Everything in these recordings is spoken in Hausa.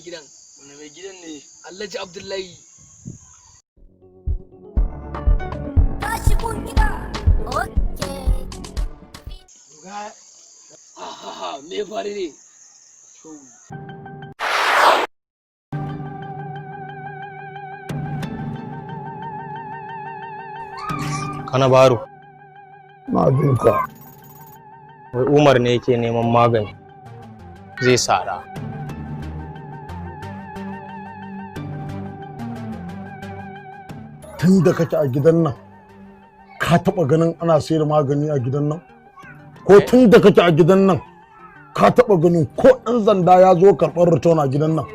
mai gidan. Wani mai gidan ne? Alhaji Abdullahi. Tashi kun gida. Okay. Oga. Ha ha ha, me ya faru ne? Kana baro. Na jin ka. Wai Umar ne yake neman magani. Zai sara. Tun da kake a gidan nan, ka taɓa ganin ana sayar magani a gidan nan? Ko tun da kake a gidan nan, ka taɓa ganin ko ɗan sanda ya zo karɓar return a gidan nan?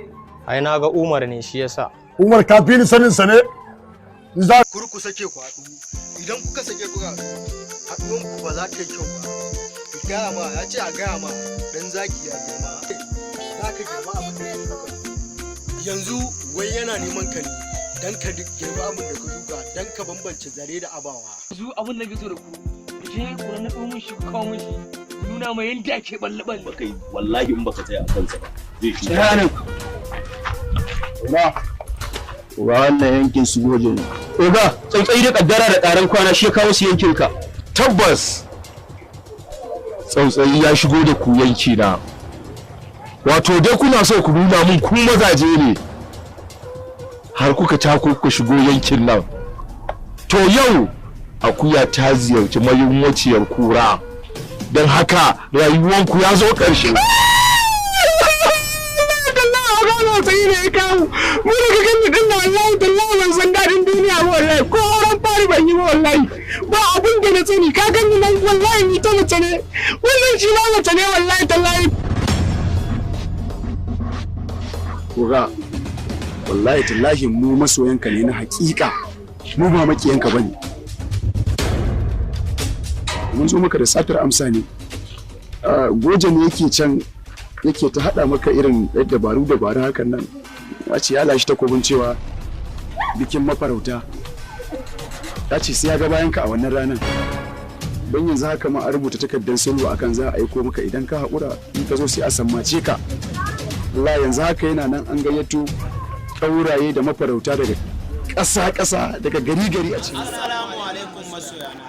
Ai na ga Umar ne shi yasa. Umar ka fi ni sanin sa ne? Za Kur ku sake ku haɗu. Idan kuka sake kuka haɗu, haɗuwan ku ba za ta yi kyau ba. Ku gaya ma, ya ce a gaya ma dan zaki ya girma, za ka girma abin da ka shuka. Yanzu wai yana neman ka ne dan ka girma abin da ka shuka, dan ka bambance zare da abawa. Yanzu abin da ke so da ku, ku je ku naɗo mun shi, ku kawo mun shi. Nuna mai yadda ake balle balle. Kai, wallahi in baka tsaya a kansa ba zai shi. Ga wannan yankin su goje ne. Oga, tsautsayi da kaddara da ƙaran kwana shi ya kawo su yankin ka. Tabbas tsautsayi ya shigo da ku yanki na. Wato dai kuna so ku nuna mun ku mazaje ne. Har kuka tako kuka shigo yankin nan. To yau akuya ta ziyarci mayunwaciyar kura. Don haka rayuwanku ya zo ƙarshe. Tsautsayi ne ya kawo. Mu da ka gani din na wallahi tallahi ban san daɗin duniya ba wallahi, ko auren fari ban yi ba wallahi. Ba abin da na sani, ka gani nan wallahi ni ta mace ne. Wannan shi ma mace ne wallahi tallahi. Oga, wallahi tallahi mu masoyanka ne na hakika. Mu ba makiyanka bane. Mun zo maka da satar amsa ne. Ah, Goje ne yake can yake ta hada maka irin ɗan dabaru dabaru hakan nan. Ya ce ya lashe takobin cewa bikin mafarauta. Ya ce sai ya ga bayanka a wannan ranar. Don yanzu haka ma a rubuta takardar sulhu akan za a aiko maka, idan ka haƙura in ka zo sai a sammace ka. Allah yanzu haka yana nan an gayyato ƙauraye da mafarauta daga ƙasa-ƙasa, daga gari-gari a cikin Assalamu alaikum masoyana.